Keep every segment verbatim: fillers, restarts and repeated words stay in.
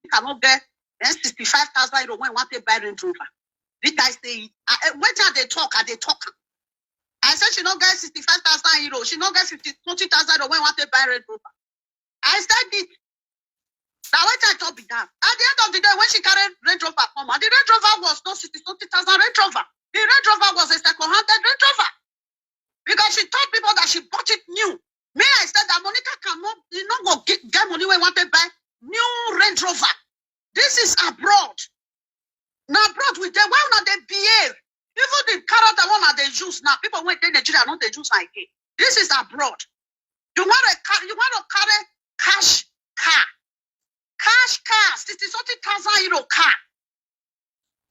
Monica no get eh, sixty-five thousand euro wey wan take buy Range Rover. Rita say, I, eh, wetin I dey talk, I dey talk. I say she no get sixty-five thousand euro, she no get fifty, twenty thousand euro wey wan take buy Range Rover. I said it. Na wetin I talk be that. At the end of the day, when she carry Range Rover come out, the Range Rover was not sixty, twenty thousand Range Rover. The Range Rover was a second-handed Range Rover. Because she told people that she bought it new. Me, I said that Monica cannot, you no go get, get money wey wan take buy new Range Rover. This is abroad. Na abroad we dey, why una dey behave? Even the character wey una dey use now, people wey dey Nigeria no dey use am again. This is abroad. You wan to carry, you wan to carry cash car, cash car, sixty something thousand euro car.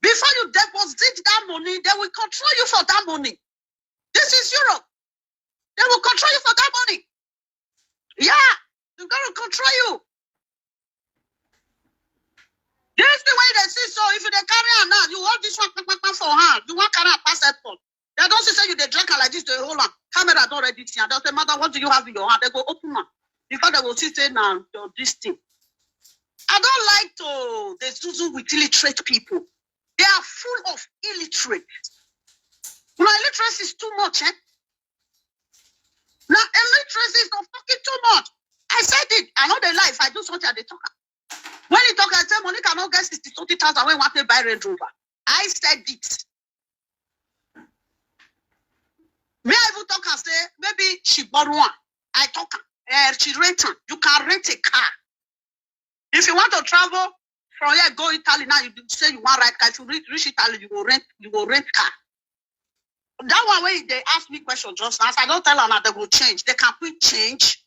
Before you deposit that money, they will control you for that money. This is Europe. They will control you for that money. Yeah, they're gonna control you. This thing wey you dey see so, if you dey carry am now, you hold this one kpakpakpa for hand, you wan carry am pass airport. They don see say you dey drag am like this, dey hold am. Camera don already see am. Dem say, "Madam, what do you have in your hand?" They go open am. Before they go see say na your this thing. I don't like to dey zuzu with illiterate people. They are full of illiterate. Una illiteracy is too much, eh? Now illiteracy is not fucking too much. I said it. I no dey lie. If I do something, I dey talk am. When he talk, I say Monica no get sixty something thousand wey wan take buy Range Rover. I said it. Me, I even talk and say maybe she borrow am. I talk am. Eh, she rent am. You can rent a car. If you want to travel from here go Italy now, you say you wan ride car. If you reach, reach Italy, you go rent, you go rent car. That one wey they ask me question just now, as I don tell am, they go change. They can quick change.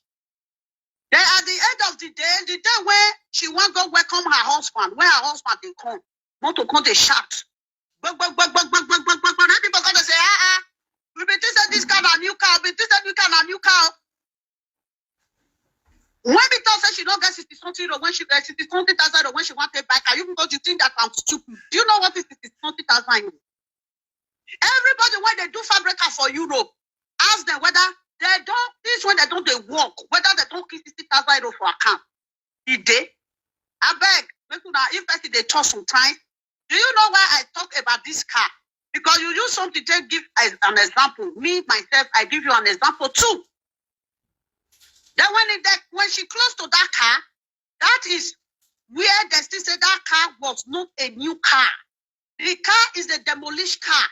Then at the end of the day, the day wey she wan go welcome her husband, when her husband dey come, motor come dey shout. Gbogbogbogbogbogbogbogbo. Then people come dey say, "Ah, ah, we been think say this car na new car, we been think say new car na new car." When we talk say she no get sixty something euro, when she get sixty something thousand euro, when she wan take buy car, you people, you think that I'm stupid? Do you know what is sixty something thousand euro? Everybody wey dey do fabrica for Europe, ask them whether they don, this when they don dey work, whether they don keep sixty thousand euro for account. E dey. Abeg, make una, if person dey talk sometimes, do you know why I talk about this car? Because you use something take give as an example. Me, myself, I give you an example too. Then when it, that, when she close to that car, that is where they still say that car was not a new car. The car is a demolished car.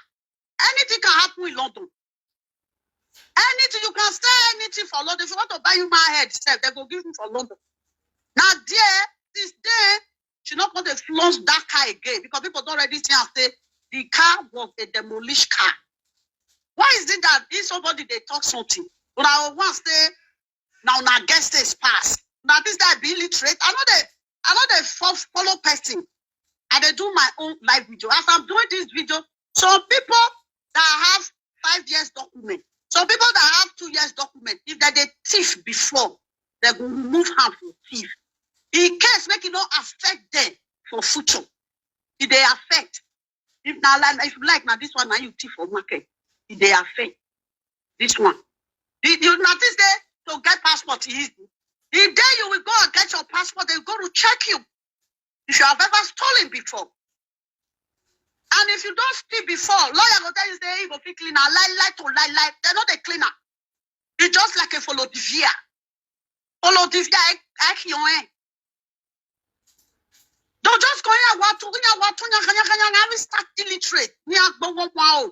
Anything can happen in London. Anything, you can sell anything for London. If you want to buy human head sef, they go give you for London. Now there, since then, she no come dey flaunt that car again because people don already see am say the car was a demolished car. Why is it that if somebody dey talk something, but I wan say na una get sense pass? Na this guy be illiterate. I no dey, I no dey fo-, follow person. I dey do my own live video. As I'm doing this video, some people that have five years document, some people that have two years document, if they dey thief before, they go remove hand for thief. In case make e no affect them for future. E dey affect. If na like, if you like, na this one na you thief for market. E dey affect. This one. The, you notice say to get passport easy. The day you will go and get your passport, they go to check you if you have ever stolen before. And if you don steal before, lawyer go tell you say you go fit clean am. Lie, lie to lie, lie. They no dey clean am. You just like a folodivia. Folodivia, I, I kill you, eh? They'll just go here, what to, here, what to, nya, nya, nya, nya, nya, we start illiterate. Nya, gbo, wo, wa, o.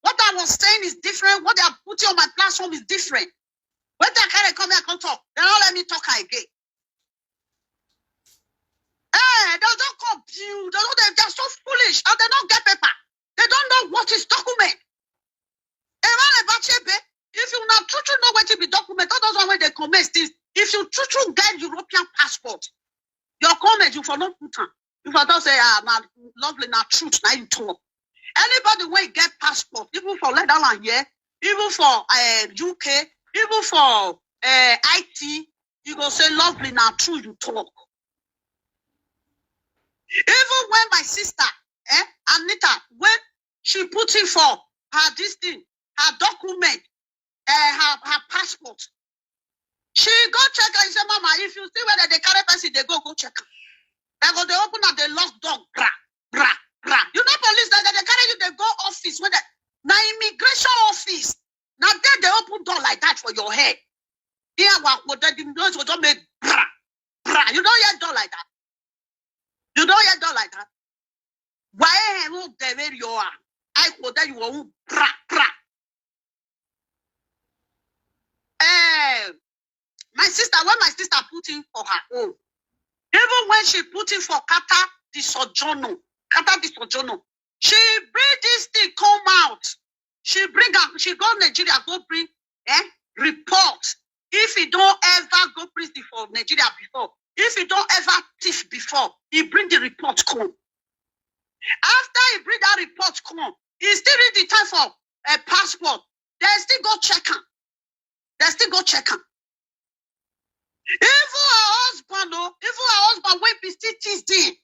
What I was saying is different. What they are putting on my platform is different. When they carry come here, come talk, they don't let me talk again. Eh, they don't come, you, they don't, they are so foolish, and they don't get paper. They don't know what is document. Emma Ebachebe, if you na true true know wetin be document, all those one wey dey comment is, if you true true get European passport, your comment you for no put am. You for talk say, "Ah, na Lovely, na truth na you talk." Anybody wey get passport, even for Netherlands here, even for uh, U K, even for uh, I T, you go say, "Lovely, na true you talk." Even when my sister, eh, Anita, when she put in for her this thing, her document, eh, her, her passport, she go check and say, "Mama, if you see whether they carry person, they go, go check am." They go dey open and dey lock door, bra, bra, bra. You know police, they, they carry you, they go office. When they, na immigration office. Na there they open door like that for your head. Here, what, what they do, noise go just make bra, bra. You don't hear door like that. You don't hear door like that. Why who they wear your I go there you won't bra, bra. Eh, my sister, when my sister put in for her own, even when she put in for Kata the Sojourner, Kata the Sojourner, she bring this thing come out. She bring am, she go Nigeria, go bring eh, report. If he don't ever go prison for Nigeria before, if he don't ever thief before, he bring the report come. After he bring that report come, he still read the time for a passport. They still go check am. They still go check am. Even her husband, oh, even her husband will be citizen.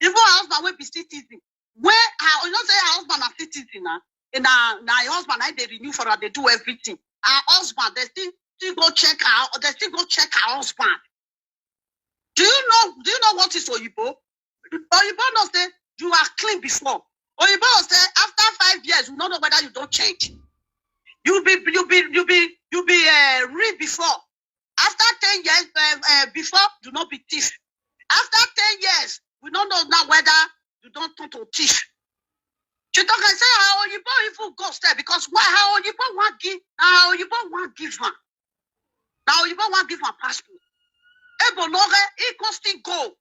Even her husband will be citizen. Where her, you know, say her husband are citizen now. And now, now her husband, I they renew for her, they do everything. Her husband, they still still go check her, they still go check her husband. Do you know? Do you know what is Oyibo? Oyibo no say you are clean before. Oyibo say after five years, you don't know whether you don't change. You be you be you be you be uh, real before. After ten years, uh, uh, before you not be thief. After ten years, we don't know now whether you don't turn to thief. She talk and say how Oyibo even go step because why how Oyibo want give how Oyibo want give her. Now Oyibo want give her passport. Ebo Lore, he can still go.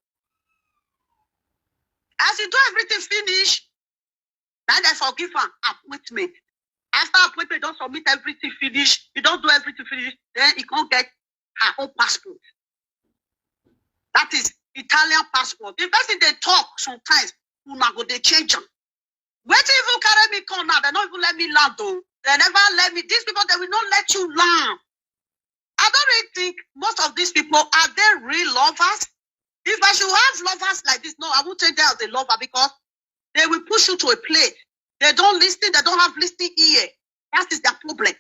As he do everything finish, now they forgive her appointment. After appointment, don't submit everything finish. He don't do everything finish. Then he can't get her own passport. That is Italian passport. The person they talk sometimes, una go they change them. Wait till even carry me come now. They don't even let me land though. They never let me. These people, they will not let you land. I don't really think most of these people are they real lovers. If I should have lovers like this, no, I won't take them as a lover because they will push you to a place. They don't listen. They don't have listening ear. That is their problem.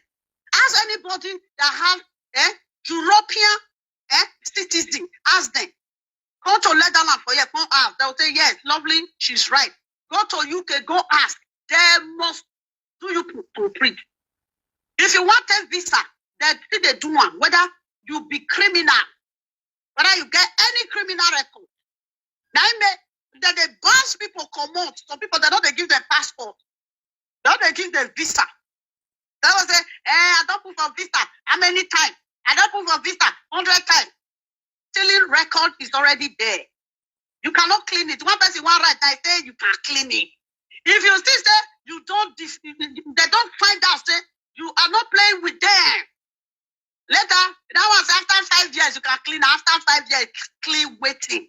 Ask anybody that have eh, European eh, citizen. Ask them. Come to let down for here. Come ask. They will say yes, lovely. She's right. Go to U K. Go ask. They must do you to print. If you want a visa, then see they do one. Whether you be criminal, whether you get any criminal record. Now I may that they bounce people come out. Some people they don't they give them passport. They don't they give them visa. That was a eh, I don't put for visa. How many times? I don't put for visa hundred times. Stealing record is already there. You cannot clean it. One person one right, I say you can clean it. If you still say you don't, they don't find out say you are not playing with them. Later, that was after five years you can clean. After five years, clean waiting,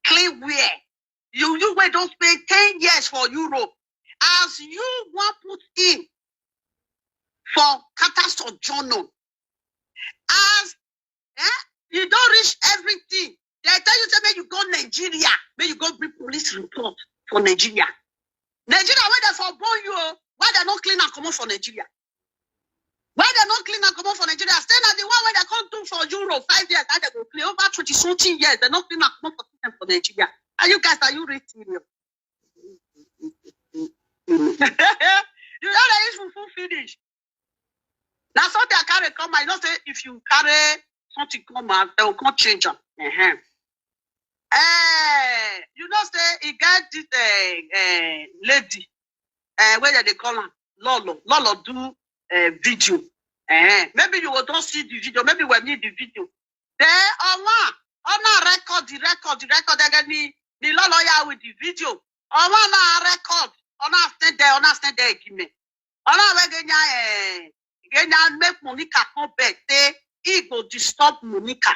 clean where you you wait don't spend ten years for Europe as you want put in for Qatar sojourner as eh, you don't reach everything. They tell you say make you go Nigeria, make you go bring police report for Nigeria. Nigeria where they for born you, oh, why they not clean and come for Nigeria? Why they not clean and come for Nigeria? Stay na the one where they come do for Europe five years, and they go clean over twenty something years. They not clean and come for system for Nigeria. Are you guys? Are you really serious? You know the issue full finish. That's what they carry come. I know say if you carry something come out, they will come change them. Uh-huh. Eh, you know say he get this uh, uh, lady uh, where they call her Lolo. Lolo do uh, video. Uh, maybe you will don't see the video. Maybe we need the video. Then on one, on a record, the record, the record again, the the Lolo ya with the video. On one na record, on a stand there, on a stand there, give me. On a where Kenya, eh, Kenya make Monica come back. Say he go disturb Monica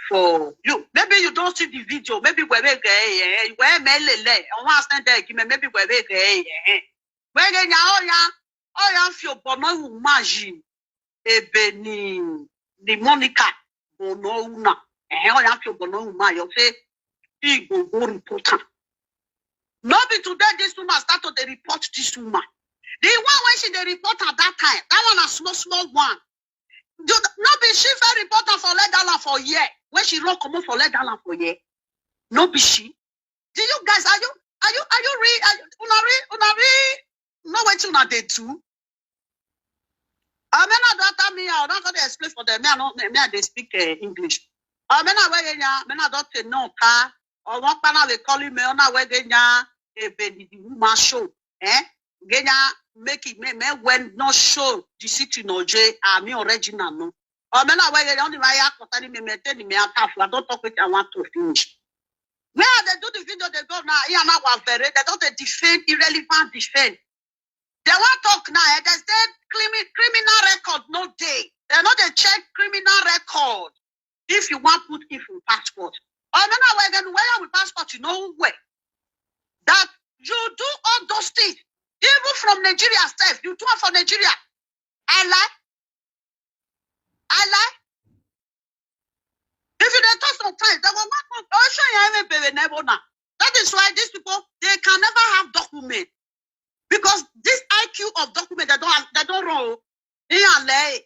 for you. Maybe you don't see the video. Maybe where we go, eh, where me lele. On a stand there, give me. Maybe where we go, eh, where Kenya, oh yeah, oh yeah, feel bono imagine. Ebe ni ni Monica bono una. Eh, oya fi bono uma yo say he go go report am. No be today this woman start to dey report this woman. The one when she dey report at that time, that one a small small one. No be she fit report am for let down for here. When she run comot for let down for here. No be she. Do you guys, are you, are you, are you real? Are you, una real? Una real? Know wetin una dey do? Amena don tell me, I don come dey explain for them. Me, I no, me, I dey speak uh, English. Amena wege nya, mena don tell no ka. Or one pana dey call me, ona wege nya, ebe di woman show. Eh? Genya make it me, me when no show the city no J, I mean original no. Or me na where they don't even ask for any me, me tell me, I don't talk with I want to finish. Where they do the video, they go now, here now was very, they don't they defend, irrelevant defend. They want talk now, eh? They say crimi-, criminal record no day. They know they check criminal record if you want put if in passport. Or no, no, where then where with passport, you know where? That you do all those things, even from Nigeria self, you do it for Nigeria. I lie. I lie. If you don't talk sometimes, they will not come. Oh, sure, you haven't paid never now. That is why these people, they can never have document. Because this I Q of document, they don't have, they don't run. They are lay.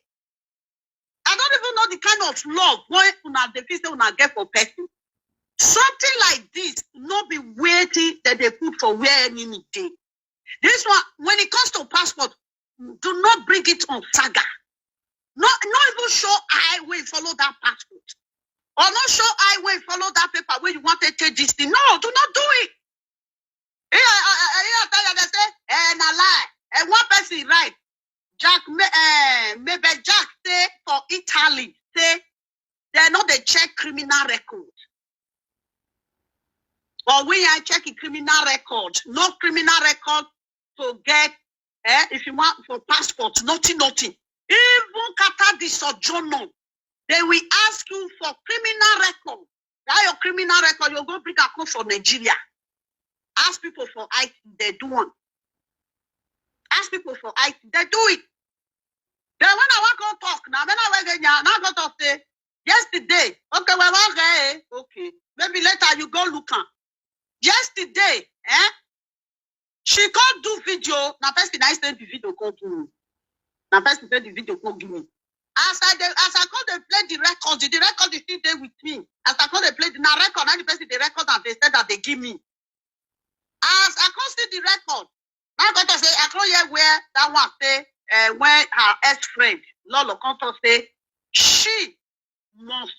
I don't even know the kind of love when una dey feel say una get for person. Something like this, no be waiting that they put for where enemy dey. This one, when it comes to passport, do not bring it on saga. No, not even show I will follow that passport. Or not show I will follow that paper where you want to take this thing. No, do not do it. Yeah, I, I, I, I tell you, they say, eh, na lie. And one person right. Jack, may, eh, maybe Jack say for Italy, say they know they check criminal record. Or we are checking criminal record. No criminal record to get, eh, if you want for passport, nothing, nothing. Even Qatar the sojourner, they will ask you for criminal record. That your criminal record, you go bring a code for Nigeria. Ask people for I T, they do one. Ask people for I T, they do it. Then when I want to talk now, when I went now, now go talk say yesterday. Okay, well, okay, okay. Maybe later you go look am. Yesterday, eh? She can't do video. Now person I send the video come to me. Now person send the video come give me. As I dey, as I come dey play the record, the record is still there with me. As I come dey play the na record, now the person the record and they said that they give me. As I come see the record, now I got to say I come hear where that one say uh, when her ex friend Lolo come to say she must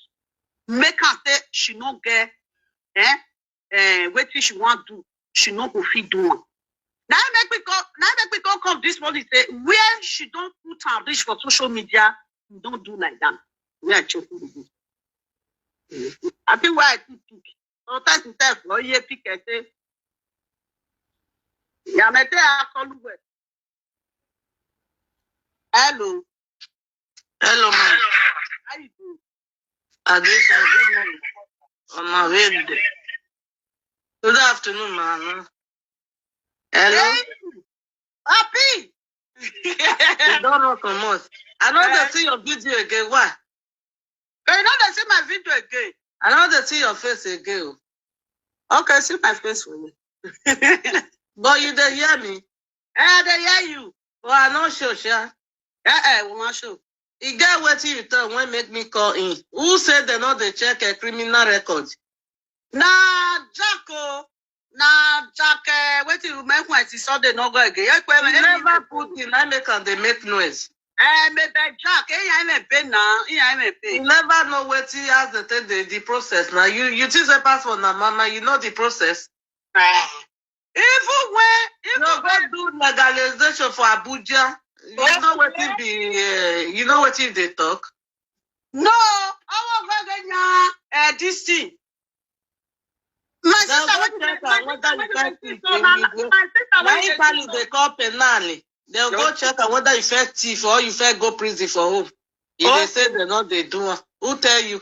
make her say she no get eh eh wetin she want do, she no go fit do am. Now I make me come, now I make me come come this morning say where she don't put her reach for social media, you don't do like that. Where I check who dey do. I think why I too pick. Sometimes you tell for you pick and say, yeah, me tell her call you well. Hello. Hello, man. How you doing? I did fine. Good morning. On my way today. Good afternoon, man. Hello. Hey, happy. You don't know come out. I know they see your video again. Why? But you know they see my video again. I know they see your face again. Oh. Okay, see my face for you. But you dey hear me? Eh, they hear you. But I no sure, sure. Eh, eh, woman show. E get wetin you talk when make me call in. Who say they no dey check a criminal record? Na Jack o. Na Jack, eh, wetin you make when see Sunday no go again. Eh, kwe, You never put in, I make am dey make noise. Eh, me be Jack, eh, ya me be na, ya me You be. Never know wetin as the thing dey the process. Now you you think say passport na mama, you know the process. Eh. Even when, You even go when, do legalization for Abuja. You know Okay. wetin be uh, you know wetin they talk. No, I will go get ya, eh, this thing. My Now sister, go when you check my am whether you sister, can't when see you so na, the my sister, Now when you Italy so they call penale. They'll go Your- check am whether you first thief or you first go prison for home. If Oh. They say they no dey do am. Who tell you?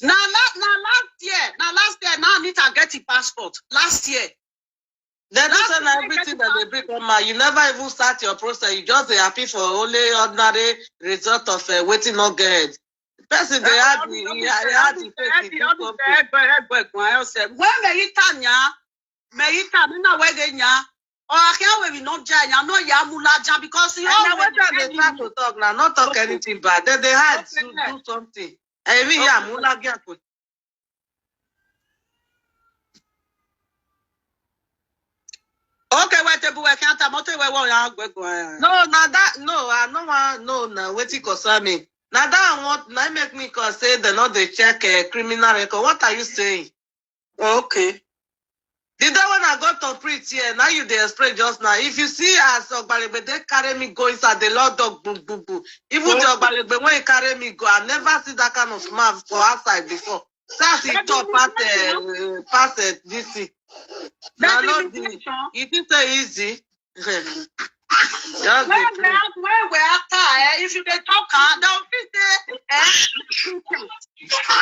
Na la, na last year, na last year, now Anita get the passport. Last year. They do Last say na year, everything get that they bring come out. You never even start your process. You just dey happy for only ordinary result of uh, wetin no get. Person dey Eh, add all the the- all he the- add all the the- face all he the- do all the- something. eh, eh, eh, eh, eh, eh, eh, eh. When Meyita nya, Meyita, me na wege nya. Or I can't we not judge, I know ya mulaja because you And now always what are they tell start me. To talk now? Not talk Okay. Anything bad. Then they hide Okay, to yeah. Do something. And even here, Okay. Mula Giakwe. bu we kan ta moto we wo ya gwe gwe. No, na that, no, I no wan, no, na wetin concern me. Na that one, na im make me call say dem no dey check uh, criminal record. What are you saying? Okay. The day when I got to preach here, now you dey explain just now. If you see as Ogbalegbe dey carry me go inside the Lord dog boom boom boom. Even the Ogbalegbe when he carry me go, I never see that kind of smile for outside before. That's the top pass uh, pass uh, this thing. Na That no is the intention. You think say easy? Just When dey we play. ask, when we ask her, eh, if you dey talk her, dem fit say, eh,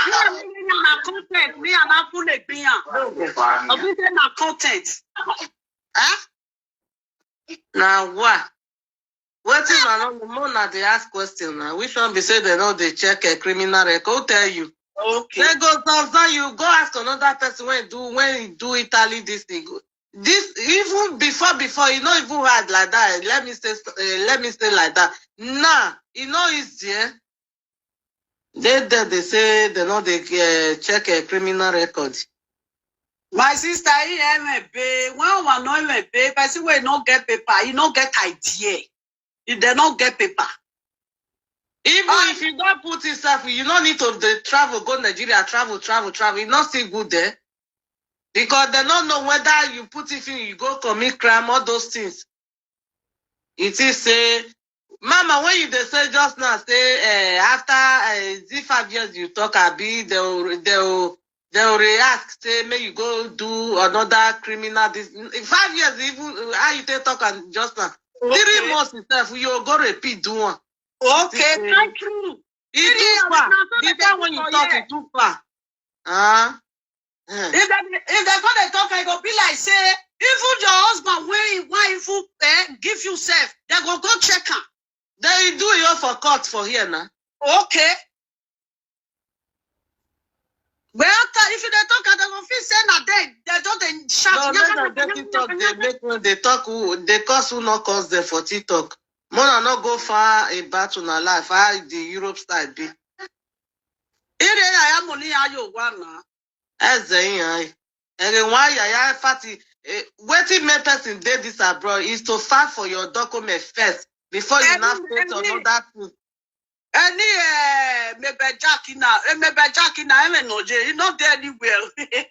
you are living in a content, me and Apple Egbiyan. Of this na content. Eh? Na wa. Wetin una no know, una dey ask question na. Which one be say dem no dey check a criminal record? Who tell you? Okay. Dem go observe you. Go ask another person when do when he do Italy this thing. Go- This even before before e no even hard like that. Let me say uh, let me say like that. Now e no easy. Eh? They there they say they no dey uh, check a criminal record. My sister, he M B. When one no M B, person wey no get paper, he no get idea. If they no get paper. Even Ah. If you don't put yourself, you no need to dey travel go Nigeria, travel, travel, travel. You no still good there because they no know whether you put it in, you go commit crime, all those things. It is say, Mama, when you dey say just now, say uh, after uh, the five years you talk, abi they will they will they will react say make you go do another criminal this in five years even uh, how you take talk am just now. Three months itself you go repeat do one. Okay, Mm. thank you. E too far. The time when you talk e too far. Ah. Eh. If dem if dem come dey talk, e go be like say even your husband wey wan even eh, give you sef, dem go go check am. They do you for court for here now. Okay. Well, after if you dey talk, dem go feel say na dem dem just dey shout. No, make dem dey TikTok dey make una dey talk who dey cause who no cause dem for TikTok. Mona no go far about una life how the Europe side be. Ire ya ya money ya yo wa na. Eze ihe anyị. Ere nwa ya ya fati eh, wetin make person dey this abroad is to file for your document first before you now face another thing. Any eh, maybe Jack na, eh, maybe Jack na, I mean, no, you not there anywhere. You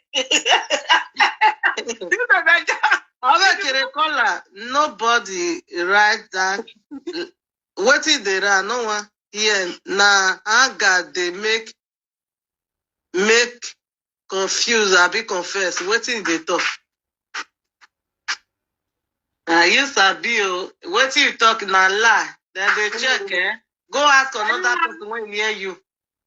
maybe Jack. Abeg kere caller, nobody write that. Wetin dey run? No one here na anger dey make make confuse abi confess. Wetin you dey talk? Na you sabi o. Wetin you talk na lie. Dem dey check eh. Go ask another person wey near you.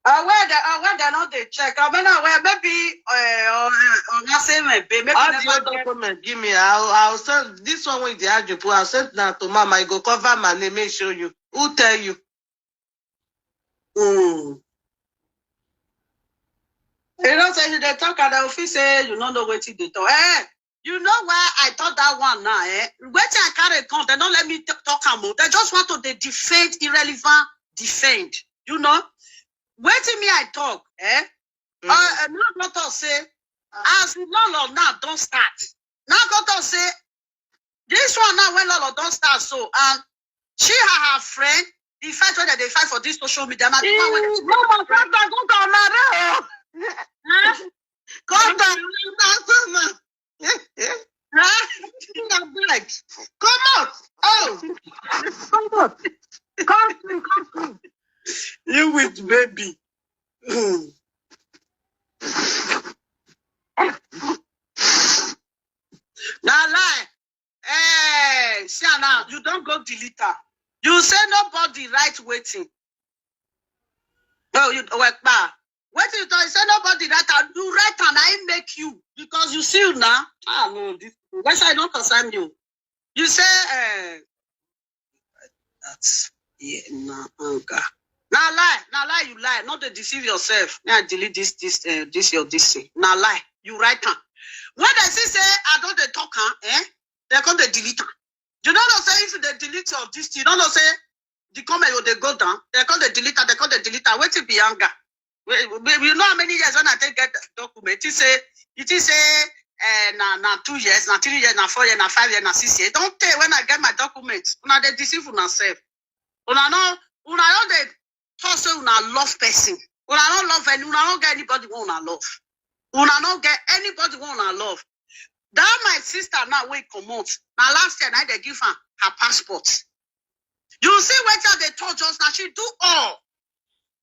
Uh, where the uh, where they not they check? I mean, uh, where maybe uh, or uh, or not say maybe maybe All never the other get. Comment give me. I'll I'll send this one with the argue. I'll send that to mama. I go cover my name. Make show you. Who tell you? Mm. You know, say you dey talk and I feel say you don't know what you dey talk. Eh, you know why I thought that one now? Eh, wait till I carry come. They don't let me t- talk am o. They just want to they defend irrelevant defend. You know, wait till me I talk. Eh, Mm. uh, uh, now go talk say as the law now don't start. Now go talk say this one now when law don't start so and she and her friend the fight wey dem dey fight for this social media na the one wey dem Mama, come back, come come marry o. Huh? Come back, come back. Huh? Abeg, come out. Oh, come out. Come through, come through. You with baby. Na lie. Eh, see am now, you don't go delete her. You say nobody write waiting. No, you well, pa. Waiting you talk, you say nobody write am. You write am, I make you because you see you now. Ah no, this why should I not concern you? You say uh, that's yeah, na anger. Na lie, na lie, you lie. Not to deceive yourself. Now delete this, this, uh, this your this thing. Na lie, you write am. When they see say I don't they talk, huh? Eh? They come they delete am. You don't know say if they delete your this thing, you don't know say the comment will they go down. They come they delete am. They come they delete am. Wait till be anger. We, we, you know how many years when I take get the document? It say, it is say, eh, na na two years, na three years, na four years, na five years, na six years. Don't tell when I get my document. Una dey deceive una self. Una no, una no dey talk say una love person. Una no love any, una no get anybody wey una love. Una no get anybody wey una love. That my sister now wey comot, na last year na dey give her her passport. You see wetin I dey talk just now? She do all.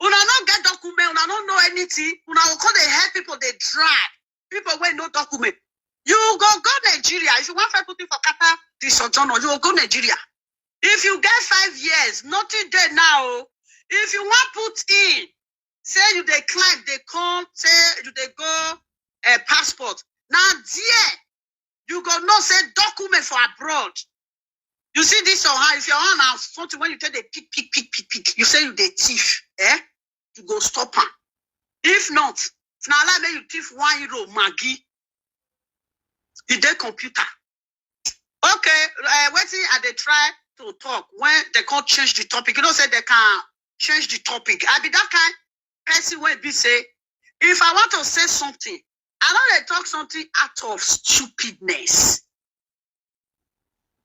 Una no get document, una no know anything. Una go come dey help people dey drag people wey no document. You go go Nigeria if you wan find put in for Qatar the sojourner. You go go Nigeria. If you get five years, nothing dey now. If you wan put in, say you dey climb, dey come, say you dey go uh, passport. Now there you go know say document for abroad. You see this one, how if your hand na something when you take dey pick, pick, pick, pick, pick, you say you dey thief, eh? You go stop am. If not, if na like make you thief one euro Maggi, e dey computer. Okay, uh, wetin I dey try to talk when they come change the topic. You know say they can change the topic. I be that kind person wey be say, if I want to say something, I no dey talk something out of stupidness.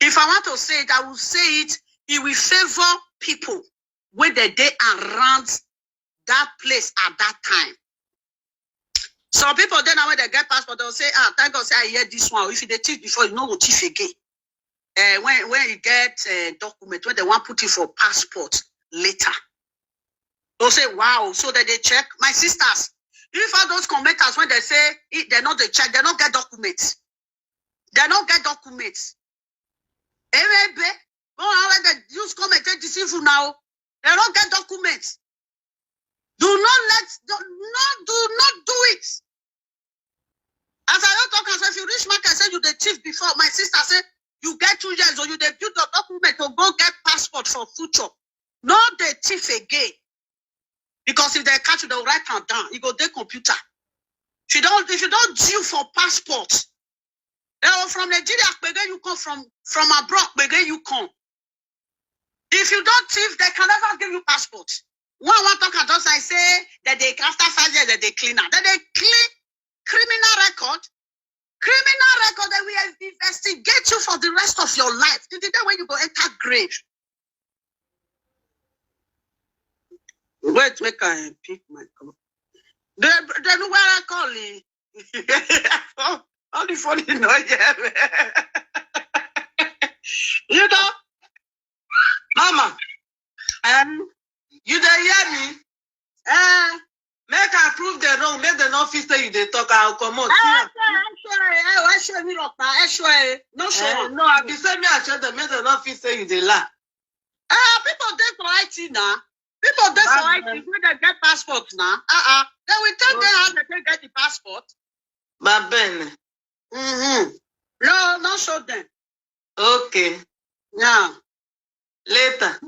If I want to say it, I will say it. It will favor people wey dey dey around that place at that time. Some people dey now when they get passport, they'll say, "Ah, thank God say I hear this one. If you dey thief before, you no go thief again." Uh, when when you get uh, document, when they wan put it for passport later, they'll say, "Wow." So that they check. My sisters, if all those commenters when they say it, they no dey check, they no get documents. They no get documents. Ebe, no, how they use comment take deceive you now. They no get documents. Do not let, do not, do not do it. As I don talk am, say if you reach market, say you dey thief before. My sister say you get two years or you dey build your document to go get passport for future. No dey thief again. Because if they catch you, they'll write am down. E go dey computer. If you don't, if you don't due for passport, eh, oh, from Nigeria, kpege you come from from abroad, kpege you come. If you don't thief, they can never give you passport. One one talk and just I say that they after five years that they clean up. That they clean criminal record. Criminal record, they will investigate you for the rest of your life. Till the day when you go enter grave. Wait, make I pick my call. They they know where I call it. All the phone you know, yeah. You know, Mama, um, you dey hear me? Eh, make I prove the wrong. Make dem no fit say you dey talk. I go comot. Eh, I sure, I sure, eh, I sure me rock na, I sure, eh, no sure. Eh, no, I be say me I sure them. Make dem no fit say you dey lie. Ah, people dey for I T now. People dey for I T wey dey get passport now. Uh-uh. They will tell them how they take get the passport. Babene. Mm-hmm. No, no show them. Okay. Yeah. Later.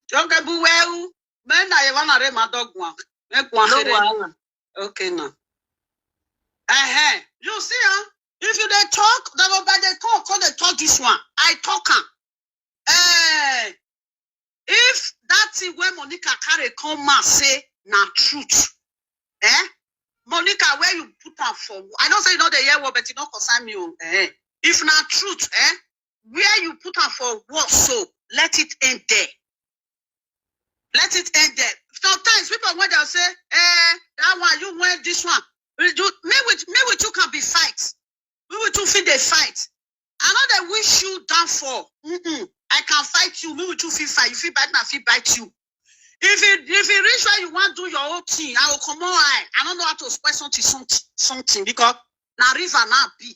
Joke bu weu. Men na ye wana re madogwa. Me kwa No here. Wahala. Okay now. Uh-huh. You see, huh? If you dey talk, they go by the talk, come dey talk this one. I talk am. Eh, if that thing wey Monica carry come out say na truth, eh? Monica, where you put am for? I know say you no dey hear word, but e no concern me o. Eh? If na truth, eh? Where you put am for wall so, let it end there. Let it end there. Sometimes people when they say, eh, that one, you win this one. You, me with me with you can be fight. Me with you fit dey fight. I no dey wish you downfall. Mm-mm. I can fight you. Me with you fit fight. You fit bite me, I fit bite you. If it if it reach where you wan do your own thing, I go comot eye. I no know how to spoil something, something, something because na river na be.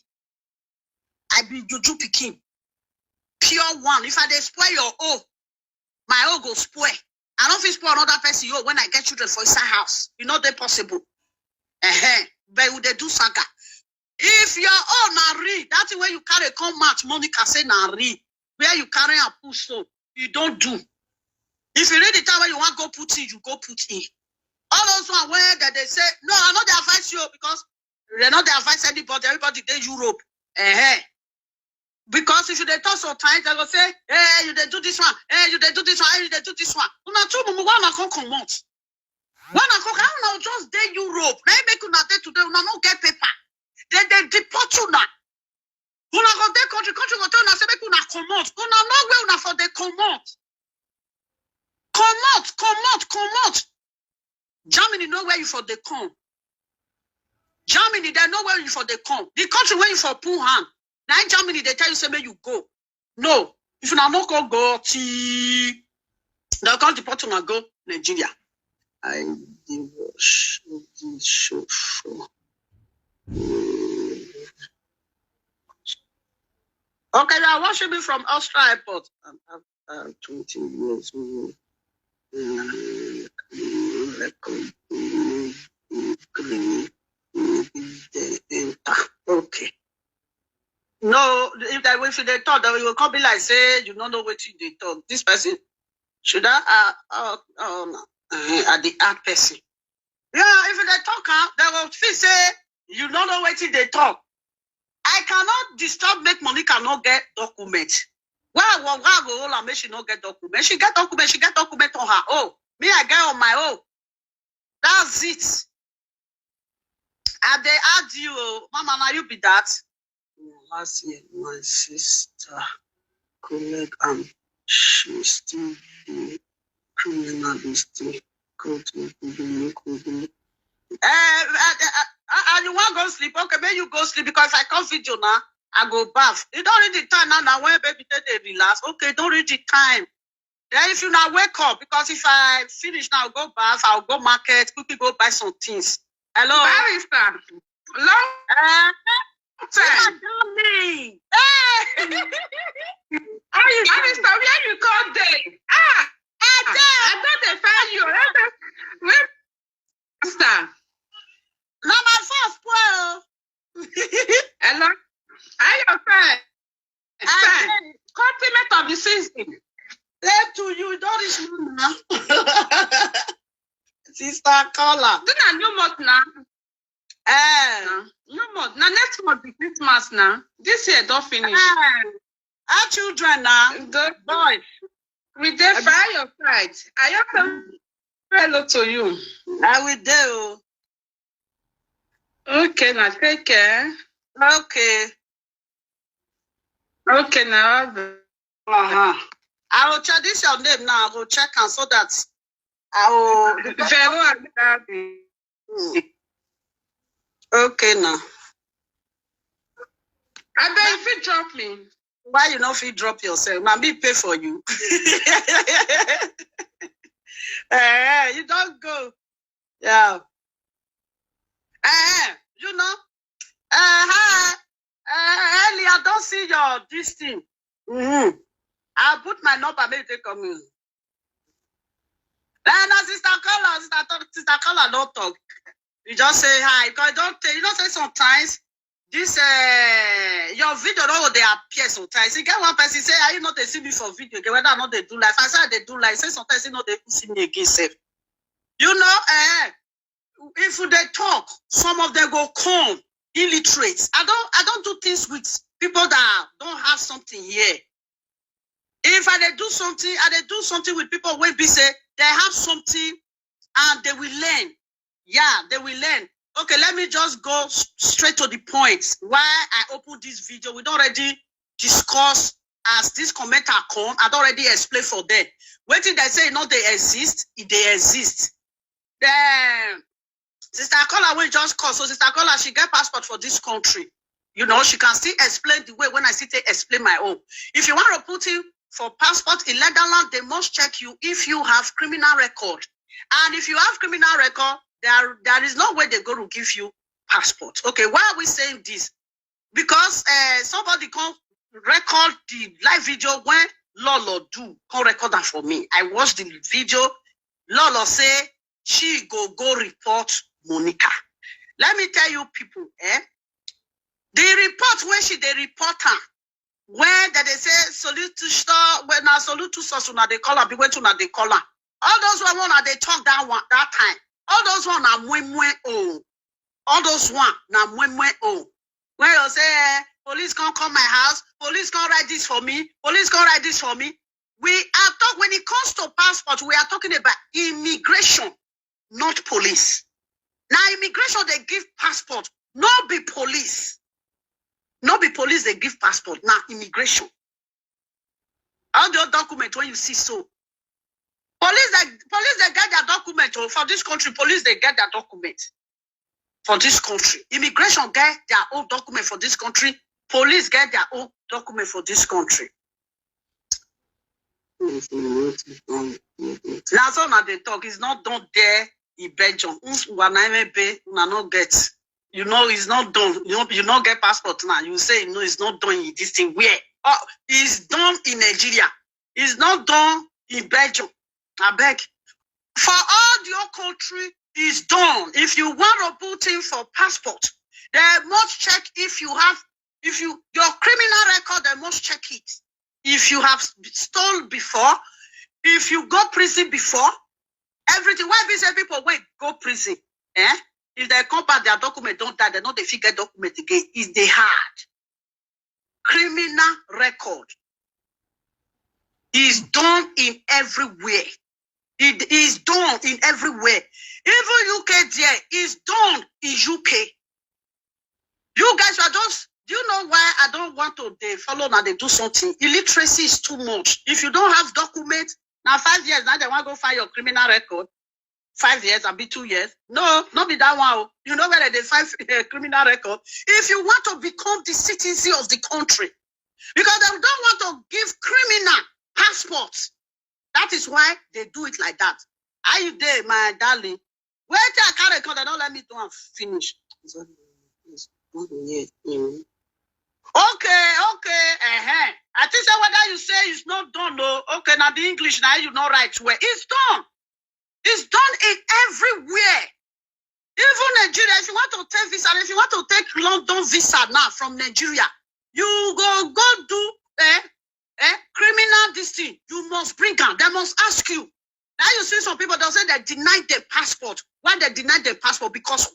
I be juju pikin, pure one. If I dey spoil your own, my own go spoil. I no fit spoil another person own when I get children for inside house. E no dey possible. Uh-huh. But we dey do saga. If your own na real, that thing wey you carry come out, Monica say na real. Where you carry am put so, you don do. If you reach the time wey you wan go put in, you go put in. All those one wey dem dey say, no, I no dey advise you because dem no dey advise anybody. Everybody dey Europe. Eh, because if you dey talk sometimes, dem go say, hey, you dey do this one, hey, you dey do this one, hey, you dey do this one. Una too mumu, why una come comot? Why una come? How una just dey Europe? Na im make una dey today. Una no get paper. Dem dey deport una. country, country go tell una say make una comot. Una know where una for dey comot. Comot, comot, comot. Germany know where you for dey come. Germany, they know where you for dey come. The country where you for pull hand. Now Germany, they tell you say make you go. No, if una no go go, till they come deport una go Nigeria. I dey watch this show for. Okay, you are watching me from Austria airport. I'm after twenty years old. Okay. No, if that if they talk, then you come be like say you don't know what they talk. This person should I uh, uh, um, uh, at the art person. Yeah, if they talk, huh, they will feel say you don't know what they talk. I cannot disturb make Monica not get document. Why why why go hold her make she not get document? She get document, she get document on her own. Me, I get on my own. That's it. I dey add you, oh. Mama, now you be that. Last year, my sister collect am. She still dey criminal, dey still court, make we do, make we do. Eh, eh, eh, eh, eh, you wan go sleep? Okay, make you go sleep because I come video now. I go bath. You don't read the time now. Now when baby take dey relax, okay, don't read the time. Then if you now wake up, because if I finish now, go bath, I'll go market, quickly go buy some things. Hello. Barrister, long Uh, time. Darling. Hey. How you, Barrister, where you call dey? Ah, I dey. I don dey find you. Where, where, Barrister? Na my phone spoil. Hello. How you fine? I Fine. dey. Compliment of the season. Say to you, don't reach me now. Sister caller. This na new month now. Eh, Now, new month. Now next month be Christmas now. This year don't finish. eh. Our children now. Good. Boys. We dey fire your side. I just say hello to you. I will do. Okay, now take care. Okay. Okay, now. Uh-huh. I will check this your name now. I will check and so that I will. Vero Agabi. Hmm. Okay now. I bet if you drop me. Why you no fit drop yourself? Na me pay for you. Eh, you don't go. Yeah. Eh, you know. Eh, hi. Eh, Ellie, I don't see your this thing. Mm-hmm. I'll put my number, make you take come in. Eh, no, sister caller, sister talk, sister caller don't talk. You just say hi. Because don't tell you know say sometimes this uh, your video don't they appear sometimes. You get one person say, are you not they see me for video? Okay, whether or not they do live. I say they do live. Say sometimes you know they see me again, sef. You know, eh, if they talk, some of them go come illiterate. I don't I don't do things with people that don't have something here. If I dey do something, I dey do something with people wey be say they have something and they will learn. Yeah, they will learn. Okay, let me just go s- straight to the point. Why I open this video, we don't already discuss as this commenter come. I don't already explain for them. Wetin they say no they exist, if they exist. Then Sister Kola will just call. So Sister Kola, she get passport for this country. You know, she can still explain the way when I still take explain my own. If you want to put in for passport in Netherlands, they must check you if you have criminal record. And if you have criminal record, there there is no way they're going to give you passport. Okay, why are we saying this? Because uh, somebody can record the live video when Lolo do, can record that for me. I watched the video. Lolo say she go go report Monica. Let me tell you, people, eh? The report when she they report her, when that they say salute to store, when now salute to sus, una they call her, be when una they call her. All those one wanna they talk that one that time. All those one are mwe mwe oh. All those one na mwe mwe oh. When you say eh, police can't come my house, police can't write this for me, police can't write this for me. We are talk when it comes to passport, we are talking about immigration, not police. Now immigration they give passport, not be police. No be police dey give passport, na immigration. All the document wey you see so, police dey police dey get their document o. For this country, police dey get their document. For this country, immigration get their own document. For this country, police get their own document. For this country, na so una dey talk. It's not done there in Belgium. Una no get. You know it's not done. You no you no get passport now. You say no, it's not done in this thing. Where? Oh, it's done in Nigeria. It's not done in Belgium. Abeg. For all your country, it's done. If you want to put in for passport, they must check if you have if you your criminal record. They must check it. If you have stole before, if you go prison before, everything. Why be say people wey go prison, eh? If they come back, their document don't die, they no dey fit get document again. It's the hard criminal record is done in everywhere. It is done in everywhere. Even U K there is done in U K. You guys are just do you know why I don't want to they follow now they do something? Illiteracy is too much. If you don't have document, now five years now they want to go find your criminal record. Five years and be two years. No, not be that one. Oh. You know where they find uh, criminal record. If you want to become the citizen of the country, because they don't want to give criminal passports. That is why they do it like that. Are you there, my darling? Wait till I carry come, they don't let me do and finish. Okay, okay, uh-huh. I think say whether you say it's not done, no. Okay, now the English now you not right where it's done. It's done in everywhere. Even Nigeria, if you want to take visa, if you want to take London visa now from Nigeria, you go go do eh, eh, criminal this thing. You must bring them. They must ask you. Now you see some people they'll say they denied their passport. Why they denied their passport? Because